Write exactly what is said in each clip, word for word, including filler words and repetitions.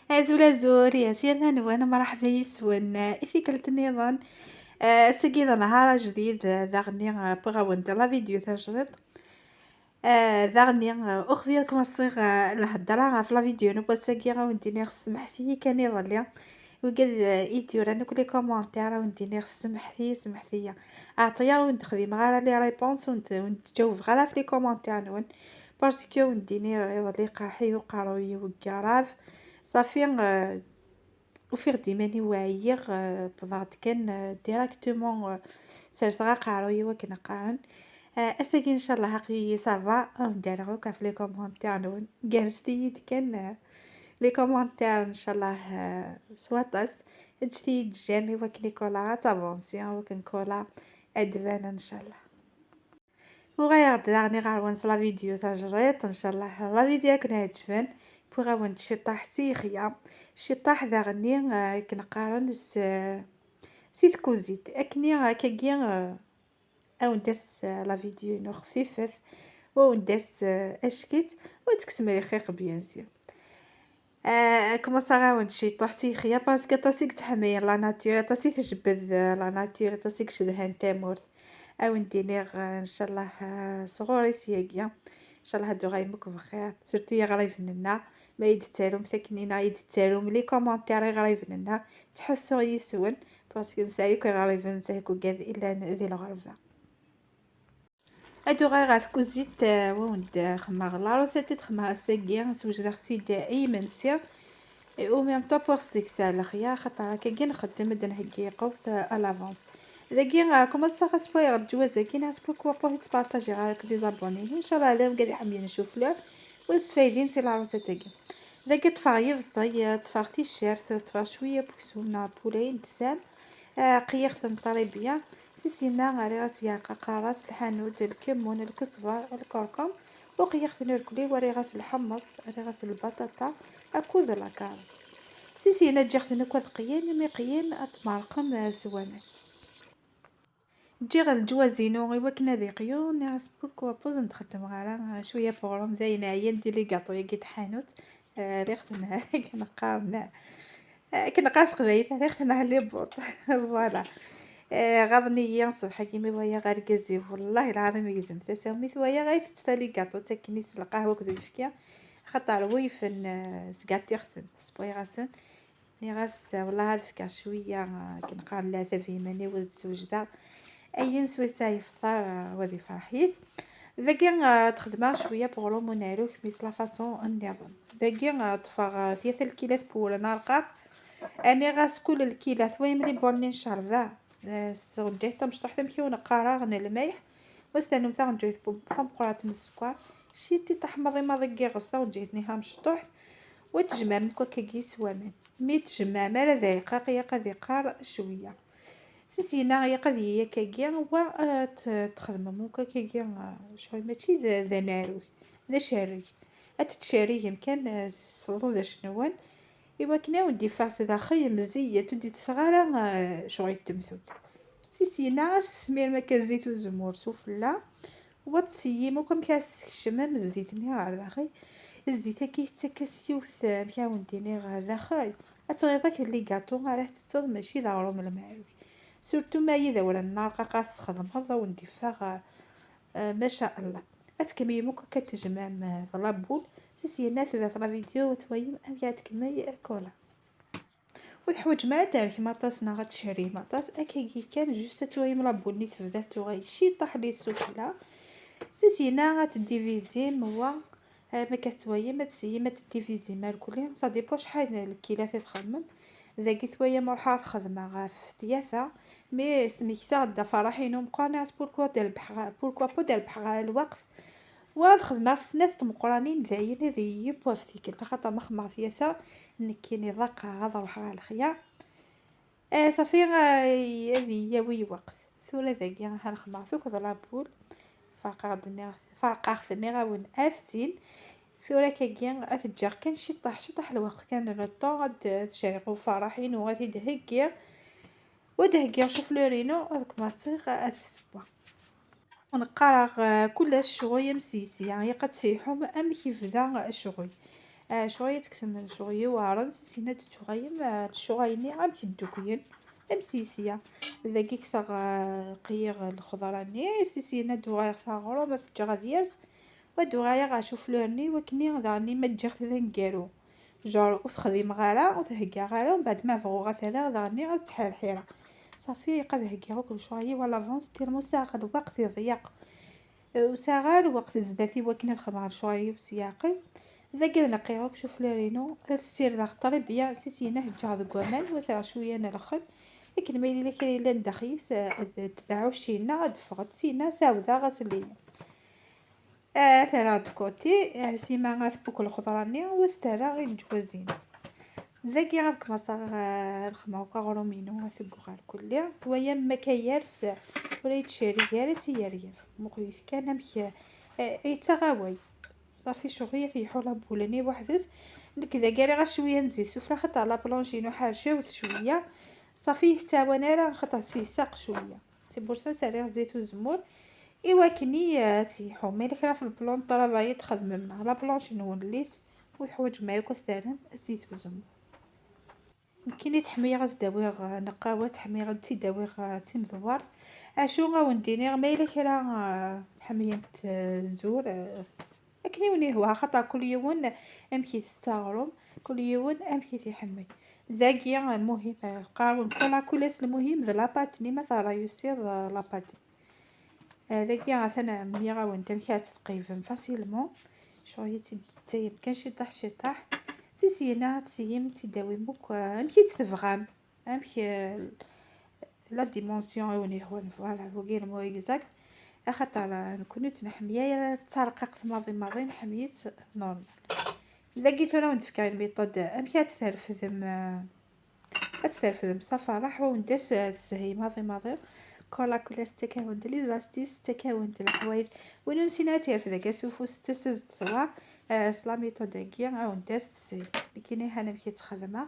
Azul azul, yas yaman-nwen, mṛaḥba yis-wen, eh, i tikkelt nniḍen. Eh, ass-agi d nhar ajdid, eh, daɣenni, eh, wwiɣ-awen-d la vidéo tajdiṭ. Eh, daɣenni, eh, uxbi ad kmaṣiɣ, eh, lhedra ɣef la vidéo n wass-agi, a wen-d-iniɣ ssemḥet-iyi kan iḍelli. Wigad, eh, i d-yuran akk les commentaires, a wen-d-iniɣ ssemḥet-iyi, ssemḥet-iyi. Ɛṭiya ur d-xdimeɣ ara les réponses, ur d-, ur d-ǧawbeɣ ara ɣef les commentaires-nwen. Parce que ur d-iniɣ iḍelli qerḥ-iyi uqerruy-iw grave. Ṣafi, eh, ufiɣ-d iman-iw ɛyiɣ, eh, wwḍeɣ-d kan, eh, directement, eh, serseɣ aqerruy-iw akken qqaren. Eh, ass-agi, ncallah, aql-iyi ça va, ad wen-d-rreɣ akk ɣef les commentaires-nwen. Gerrzet-iyi-d kan, eh, les commentaires, ncallah, eh, s waṭas. Ǧǧet-iyi-d j'aime i wakken Nicolas ad tavansi, i wakken Nicolas ad d-tban, ncallah. Uɣaleɣ-d daɣen ɣer-wen s la vidéo tajdiṭ, ncallah la vidéo ad ken-ɛeǧben. Wwiɣ-awen-d ciṭṭaḥ s yixya, ciṭṭaḥ daɣenni, eh, akken qqaren s, si tkuzit. Akkenni, akkagi, eh, a wen-d-tas, eh, la vidéo-inu xfifet, u a wen-d-tas, eh, ackit, u ad tekksem rrxiq, bien sûr. Eh, kmaṣaɣ-awen-d ciṭuḥ s yixya, parce que aṭas i yettḥemmilen la nature, aṭas i tjebbed, eh, la nature, aṭas i icedhan tamurt. A wen-d-iniɣ, eh, ncallah, eh, sɣur-i syagi. Ncallah ad tuɣalem akk bxir, surtout iɣriben-nneɣ. Ma i d-tettarum akken-nni, i d-tettarum les commentaires iɣriben-nneɣ, ttḥussuɣ yis-wen, parce que nesɛa akk iɣriben, nesɛa akk igad i llan di lɣerba. Ad uɣaleɣ ɣer tkuzit, eh, wa wen-d-xedmeɣ la recette i d-xedmeɣ ass-agi, swejdeɣ-tt-id i yimensi. Et en même temps pour seg-s lexya, axaṭer akkagi nxeddem ad d-nheggi lqut à l'avance. Dagi, eh, kmaṣaɣ aswayeɣ leǧwaz-agi, neɣ pourquoi pas ad tt-partagiɣ avec les abonnés. Ncallah llan wigad iḥemmlen chou-fleur, u ad ttfayden si la recette-agi. Dagi ṭṭfeɣ yebṣi, ṭṭfeɣ ticcert, ṭṭfeɣ cwiya n uksum neɣ poulet n ssam, eh, qeyyiɣ-ten très bien. Si syenna rriɣ-as yeɛqaqar-as, lḥanut, lkemmun, lkesber, lkurkum, u qeyyiɣ-ten irkelli, u rriɣ-as lḥemmeẓ, rriɣ-as lbaṭaṭa akked la carotte. Si syenna ǧǧiɣ-ten akk ad qeyyen, mi qeyyen ad t-merqem, eh, s waman. Ǧǧiɣ leǧwaz-inu i wakken ad iqyu, nniɣ-as pourquoi pas ur xeddmeɣ ara cwiya n uɣrum, d ayen ɛyan di les gâteaux-agi n tḥanut. Eh, rriɣ-ten akken qqaren, eh, akken qqaren s teqbaylit, rriɣ-ten ɛli buṭ. Voilà. Eh, ɣaḍen-iyi ṣṣbeḥ-agi mi walaɣ argaz-iw, wallahi lɛaḍim igzem tasa, mi t-walaɣ ay tettali gâteaux, ttaken-as lqahwa akked uyefki, axaṭer wifen, eh, sgatiɣ-ten, sewwayeɣ-asen. Nniɣ-as, wellah ad fkeɣ cwiya, akken qqaren, leɛtab i yiman-iw, ad d-swejdeɣ ayen swayes ara yefḍer, eh, u ad ifreḥ yis. Dagi, eh, ad xedmeɣ cwiya n uɣrum uneɛruk, mais s la façon nniḍen. Dagi, eh, ṭṭfeɣ, eh, tlata lkilat n wewren arqaq. Rniɣ-as kul lkila, twayem les bols-nni n ccerba, eh, s tɣenǧayt tamecṭuḥt, amek i wen-qqareɣ, n lmelḥ, u s-ternum taɣenǧayt bu-, tameqqrant n sskeṛ, ciṭiṭ aḥmaḍ imaḍ n yiɣes, taɣenǧayt-nni ha mecṭuḥt, u ad tejmɛem akk akkagi s waman. Mi tjemɛem ara d aɛeqqa, ilaq ad iqqar cwiya. Si syenna ilaq ad yili akkagi, wa, eh, t-, txedmem akk akkagi, eh, ccɣel mačči d, d anaɛrug, d acerrig. Ad t-tcerrigem kan, eh, s tḍudac-nwen, i wakken ad wen-d-iffeɣ s daxel meẓẓiyet, ur d-itteffeɣ ara, eh, ccɣel n temtunt. Si syenna ad s-tesmirem akka zzit uzemmur s ufella, wa ad tseyyim akk amek ara s-tkecmem zzit-nni ɣer daxel. Zzit-agi yettak-as yiwet, eh, amek ara wen-d-iniɣ, eh, daxel. Ad tɣiḍ akken les gâteaux ara tettetteḍ, mačči d aɣrum lmeɛrug. Surtout ma yid awren n arqaq ara tesxedmeḍ, ad wen-d-iffeɣ, eh, eh, maca Allah. Ad tkemmlem akk akka tejmɛem, eh, d la boule. Si syenna tebɛet la vidéo, ad twayem amek ara tkemmel akk la. Ur teḥwaǧem ara ad trekm aṭas neɣ ad tcerrim aṭas, akkagi kan, juste ad twayem la boule-nni tebda tuɣal ciṭṭaḥ li sufella. Si syenna ad tdivizim wa, eh, ma akka twayem, ad tseyyim ad tdivizim irkelli, ça dépend acḥal n lkilat i txedmem. Dagi twayem ruḥeɣ ad xedmeɣ ɣef tlata, mais smektaɣ-d afraḥ-inu meqqar, nniɣ-as pourquoi d lbeḥra, pourquoi pas d lbeḥra lweqt. Wa ad xedmeɣ snat tmeqqranin, dayen ad iyi-yeww ɣef tikkelt, axaṭer ma xedmeɣ tlata, nekkini ḍaqeɣ ad ruḥeɣ ɣer lexya. Eh, ṣafi, eh, ad iyi-yawi lweqt. Tura dagi, ha nxedmeɣ-t akk d la boule. Ferqeɣ-d nniɣ, ferqeɣ-t nniɣ-awen ɣef sin. Tura akkagi ad t-ǧǧeɣ kan ciṭṭaḥ, ciṭṭaḥ lweqt kan, le temps ad, ad cerriɣ ufaraḥ-inu, ad t-id-heggiɣ. U ad heggiɣ ccuflur-inu, ad kmaṣiɣ ad ssewweɣ. Neqqar-aɣ, eh, kul ccɣel am sisya, ilaq ad tserḥem amek yebda ccɣel. Acuɣer i tekksem lecɣal iweɛren, si syin ad d-tuɣalem, ah, lecɣal-nni amek dduklen, am si sya. Dagi kkseɣ, ah, qliɣ lxeḍra-nni, si syin ad d-uɣaleɣ s aɣrum, ad t-ǧǧeɣ ad yers, ad d-uɣaleɣ ɣer cuflur-nni, wakken daɣen ma ǧǧiɣ-t d aneggaru. Genre, ur t-xdimeɣ ara, ur t-heggaɣ ara, mbeɛd ma bɣuɣ ad t-rreɣ daɣen ad tt-ḥerḥireɣ. Ṣafi, ilaq ad heggiɣ akk lecɣal-iw à l'avance, tellement sɛiɣ lweqt iḍyeq. Ur sɛiɣ ara lweqt zdat-i wakken ad xedmeɣ lecɣal-iw s leɛqel. Dagi ad nqiɣ akk cuflur-inu, ad t-ssirdeɣ très bien, si syin ad t-ǧǧeɣ deg waman, wa sɛiɣ cwiya n lxel, akken ma yella kra yellan daxel-is, ad tbeɛɛuc syenna, ad d-teffeɣ-d syenna, sɛawdeɣ ass-nni. Ah, terra de côté, ah, sima ad tfuk lxeḍra-nni, wa s-terra i leǧwaz-inu. Dagi ad kmaṣeɣ, ah, ad xedmeɣ akk aɣrum-inu, ad t-ggeɣ ar kulli. Twayam ma akka yers, ur yettcerrig ara si yeryab. Muqlet kan amek, ah, yettaɣ awal. Ṣafi, ccɣel-a ad yeḥu la boule-nni weḥd-s. Nekk dagi rriɣ-as cwiya n zzit sufella, xaṭer la planche-inu ḥercawet cwiya. Ṣafi, ur yi-tettɛawan ara, xaṭer tesseyseq cwiya. Tiwwurt-a rriɣ zzit uzemmur, i wakken i, eh, ad tt-yeḥu. Ma yella kra f le plan de travail i txedmem, neɣ la planche-nwen lisse, ur teḥwaǧem ara akk ad s-terrem zzit uzemmur. Nekkini ttḥemmileɣ ad s-d-awiɣ, eh, nnqawa, ttḥemmileɣ ad tt-id-awiɣ, eh, d timdewwert. Acu ad wen-d-iniɣ, ma yella kra, eh, tḥemmlemt, eh, zur, eh, akken i wen-yehwa, axaṭer kul yiwen amek itett aɣrum, kul yiwen amek i t-iḥemmel. Dagi lmuhim, eh, qqaren-awen kul akk ass, lmuhim d la pâte-nni, ma terrayusiḍ, eh, la pâte-nni. Eh, dagi atan mliɣ-awen-d amek ad tt-tqeybem facilement. Ccɣel i tt-id-tettayem kan ciṭṭaḥ ciṭṭaḥ. Si syin ad tt-tessiyem, ad tt-id-tawim akk, eh, amek i tt-tebɣam. Amek, eh, la dimension i wen-yehwan, voilà, wagi le mot exact. Axaṭer, eh, nekkni ur tt-nḥemmel ara d tarqiqt maḍi maḍi, nḥemmel-itt normal. Dagi tura ad wen-d-fkeɣ une méthode, amek ad tt-terfdem, eh, ad tt-terfdem s aferraḥ, wa wen-d-as, eh, teshel maḍi maḍi. Kul akk ass tettak-awen-d les astuces, tettak-awen-d leḥwayeǧ. Win ur nessin ara ad tt-yerfed akka s ufus, tettas-as-d twa, eh, s la méthode-agi, ad wen-d-as teshel. Nekkini han amek i tt-xedmeɣ.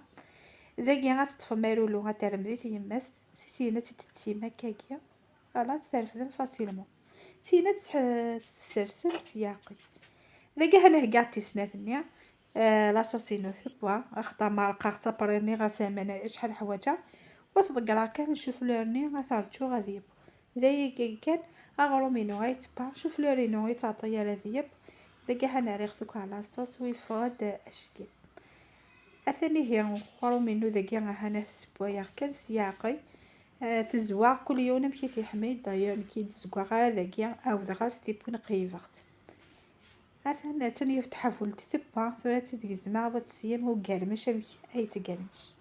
Dagi ad teṭṭfem arulu, ad terrem di tyemmast, si syin ad tt-id-tettim akkagi. Voilà, ad tt-terfdem facilement. Syin ad tt-, ad tt-tessersem s leɛqel. Dagi ad heggaɣ tis snat-nni, eh, la sauce-inu tewwa, axaṭer merqeɣ-tt après, rniɣ-as aman acḥal ḥwaǧeɣ, wa s-ḍeggreɣ kan le chou-fleur-nni ad t-rǧuɣ ad yeww. D ayagi kan aɣrum-inu ay tebba, chou-fleur-inu ur yettɛeṭṭil ara ad yeww. Dagi ad rriɣ-t akk à la sauce, wa yeffeɣ-d aceggeɛ. Atan ihi uɣrum-inu dagi, ahan ad t-ssewwayeɣ kan s leɛqel. Eh, tezwa kul yiwen amek i t-iḥemmel. D'ailleurs, nekk ur d-zewwaɣ ara dagi, ɛawdeɣ-as tiwwin qeyybeɣ-tt. Atan, attan yiwet tḥabult tewwa, tura ad tt-id-gezmeɣ, wa tesseɣ ugermec amek ay yettgermec.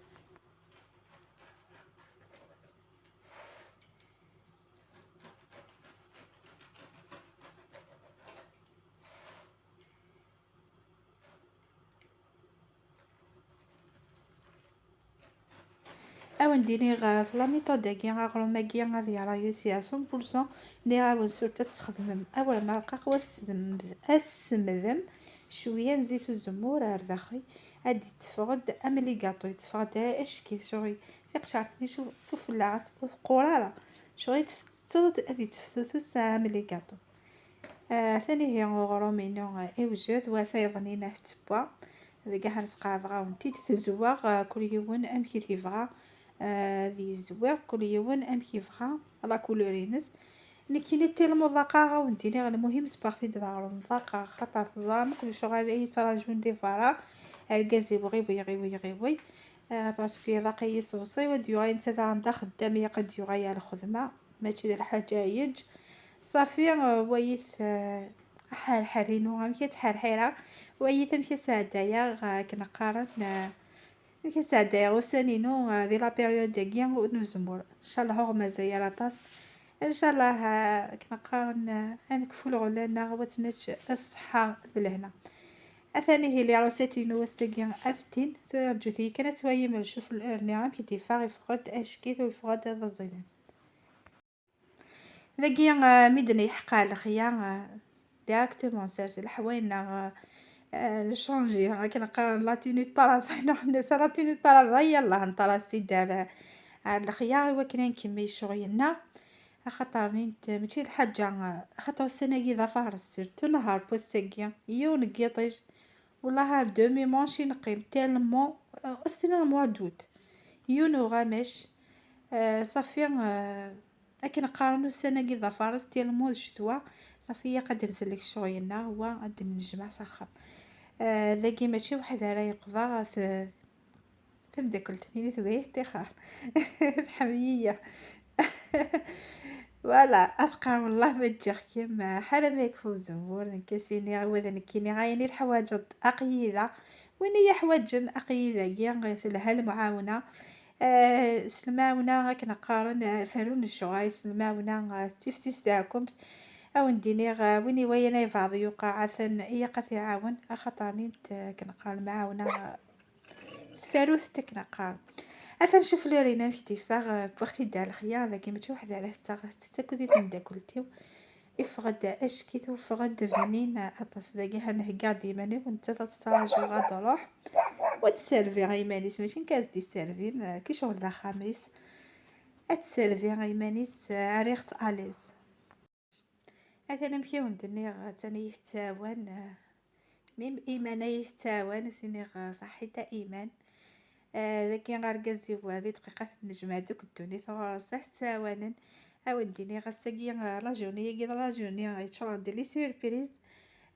Ad wen-d-iniɣ, eh, s la méthode-agi, aɣrum-agi ad yerrayusi à cent pour cent. Nniɣ-awen surtout ad tesxedmem awren arqaq, wa s-, ad tsemdem cwiya n zzit uzemmur ar daxel, ad d-itteffeɣ-d am les gâteaux, itteffeɣ-d acekki, ccɣel tiqecɛert-nni su-, sufella ur teqqur ara, ccɣel tettetteḍ-d ad itteftutus am les gâteaux. Ah, atan ihi uɣrum-inu, ah, iwjed, wa tayeḍ-nni ad tewwa. Deg aḥan sqerbeɣ-awen-t-id, tezwa, ah, kul yiwen amek i t-yebɣa, ah, ad yezwiɣ kul yiwen amek yebɣa la couleur-ines. Nekkini tellement ḍaqeɣ, ad wen-d-iniɣ, lmuhim sbeɣ-t-id d aɣrum ḍaqeɣ, xaṭer teẓram akk lecɣal i yettrajun di berra, argaz iwɣi, iwɣi, iwɣi, iwɣi, ah, parce que ḍaq-iyi ṣṣeṣi, wa d-yuɣal netta daɣen d axeddam, ilaq ad d-yuɣal ar lxedma. Mačči d lḥaǧa yeǧ. Ṣafi, eh, wayit, eh, aḥerḥer-inu, amek i ttḥerḥireɣ, wayit amek i sɛeddayeɣ, eh, akken qqaren, eh, amek i sɛeddayeɣ ussan-inu, eh, di la période-agi n uzemmur. Ncallah ur ɣ-mazal ara aṭas. Ncallah, eh, akken qqaren, eh, ad nekfu lɣella-nneɣ, wa tt-nečč ṣṣeḥḥa d lehna. Atan ihi les recettes-inu ass-agi attin, tura rǧut-iyi kan ad twalim le chou-fleur-nni amek i d-yeffeɣ, yeffeɣ-d acekki, yeffeɣ-d d aẓidan. Dagi, ah, mi d-neḥqa lexya, ah, directement nsers leḥwal-nneɣ, ah, ah, nchanji, akken qqaren la tenue de travail, nruḥ ners la tenue de travail, yallah, nṭerras-id ar, ar lexya i wakken ad nkemmel ccɣel-nneɣ, axaṭer nint mačči d lḥaǧa, ah, axaṭer ussan-agi d afares, surtout nehhar n wass-agi, yiwen n yiṭij, Wallah ar demi manche i neqqim, tellement, euh, s-tiniḍ mois d'août. Yun uɣamac, euh, ṣafi, euh, akken qqaren ussan-agi d afares, tellement d ccetwa, ṣafi ilaq ad d-nsellek ccɣel-nneɣ, wa ad d-nejmeɛ s axxam. Euh, dagi mačči weḥd ara yeqḍa, t-, tamdakelt-nni tebɣa ṭixer. Tḥemmel-iyi. Voilà, ad qqar wallah ma ǧǧiɣ-kem, ḥala ma yekfa uzemmur, nekk a s-iniɣ, wa d nekkini, ayen i teḥwaǧeḍ aql-iyi da, win i yi-ḥwaǧen aql-iyi dagi, telha lemɛawna. Eh, s lemɛawna akken qqaren, eh, ferru n ccɣel, s lemɛawna, eh, d tifsi s teɛkumt. A wen-d-iniɣ, eh, win iwalan ay beɛḍ yuqa, atan ilaq ad t-iɛawen, axaṭer nint, eh, akken qqaren lemɛawna, eh, tfarut akken qqaren. Atan cuf lirin amek d-iffeɣ, eh, wwiɣ-t-id ar lexyar, dagi mačči weḥd ara tetteɣ, tettett akked i temdakelt-iw. Iffeɣ-d acek-it, iffeɣ-d bnin aṭas. Dagi ha nhegga-d iman-iw, nettat ad tettraǧu ad d-truḥ. Wa d-sserviɣ iman-is, mačči nekk ad s-d-isservin, eh, ki ccɣel d axxam-is. Ad d-sserviɣ iman-is, eh, rriɣ-tt à l'aise. Atan amek i wen-d-nniɣ, atan i yi-tettɛawan, eh, mim Iman ay tettɛawan, a s-iniɣ, eh, ṣaḥit a Iman. Eh, dagi argaz-iw, eh, di dqiqat nejmeɛ-d akk ddunit ɣur-s, ad ttɛawanen. A wen-d-iniɣ ass-agi, eh, la journée-agi d la journée yeččuren d les surprises.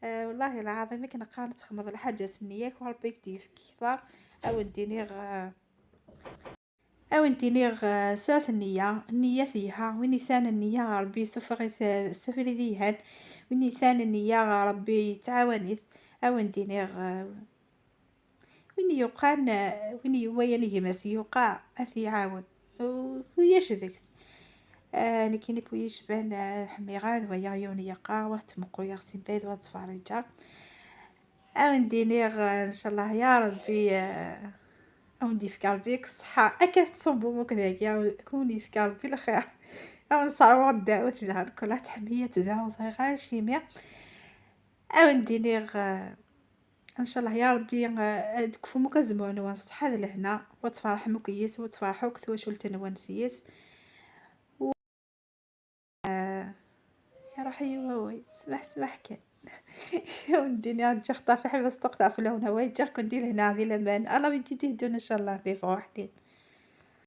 Eh, wallahi lɛaḍim akken qqaren txedmeḍ lḥaǧa s nniya-k, wa Rebbi k-d-yefk kter. A wen-d-iniɣ, eh, A wen-d-iniɣ, eh, sɛut nniya, nniya telha. Win yesɛan nniya, Ṛebbi yessufeɣ-it, eh, s abrid yelhan. Win yesɛan nniya, Ṛebbi yettɛawan-it. A wen-d-iniɣ, eh, win yuqan, eh, win yewwayen gma-s yuqa, ad t-iɛawen. U-, ulac deg-s. Eh, nekkini ur yi-yecban, eh, ḥemmleɣ ara ad waliɣ yiwen yeqqar, wa ttmuquleɣ si mebɛid, wa ttferriǧeɣ. A wen-d-iniɣ, eh, ncallah ya Ṛebbi, eh, a wen-d-yefk Ṛebbi akk ṣṣeḥḥa. Akka tettṣubbum akk dagi, a wen-, a wen-yefk Ṛebbi lxir. A wen-sseṛwuɣ ddeɛwat daɣen, kul ad tḥemmel ad tedɛu, ur ẓriɣ ara acimi. A wen-d-iniɣ, eh, ncallah ya Ṛebbi, eh, ad tekfum akk azemmur-nwen ṣṣeḥḥa d lehna, wa tferḥem akk yis, wa tferḥ akk twacult-nwen s yis. Eh, iruḥ-iyi wawal, sbeḥ sbeḥ kan. A wen-d-iniɣ ǧǧiɣ ṭafiḥ bas ṭuqt ɣef lawen, wa ǧǧiɣ-ken di lehna di laman. Ala mi d-itehdun, ncallah, viva waḥdin.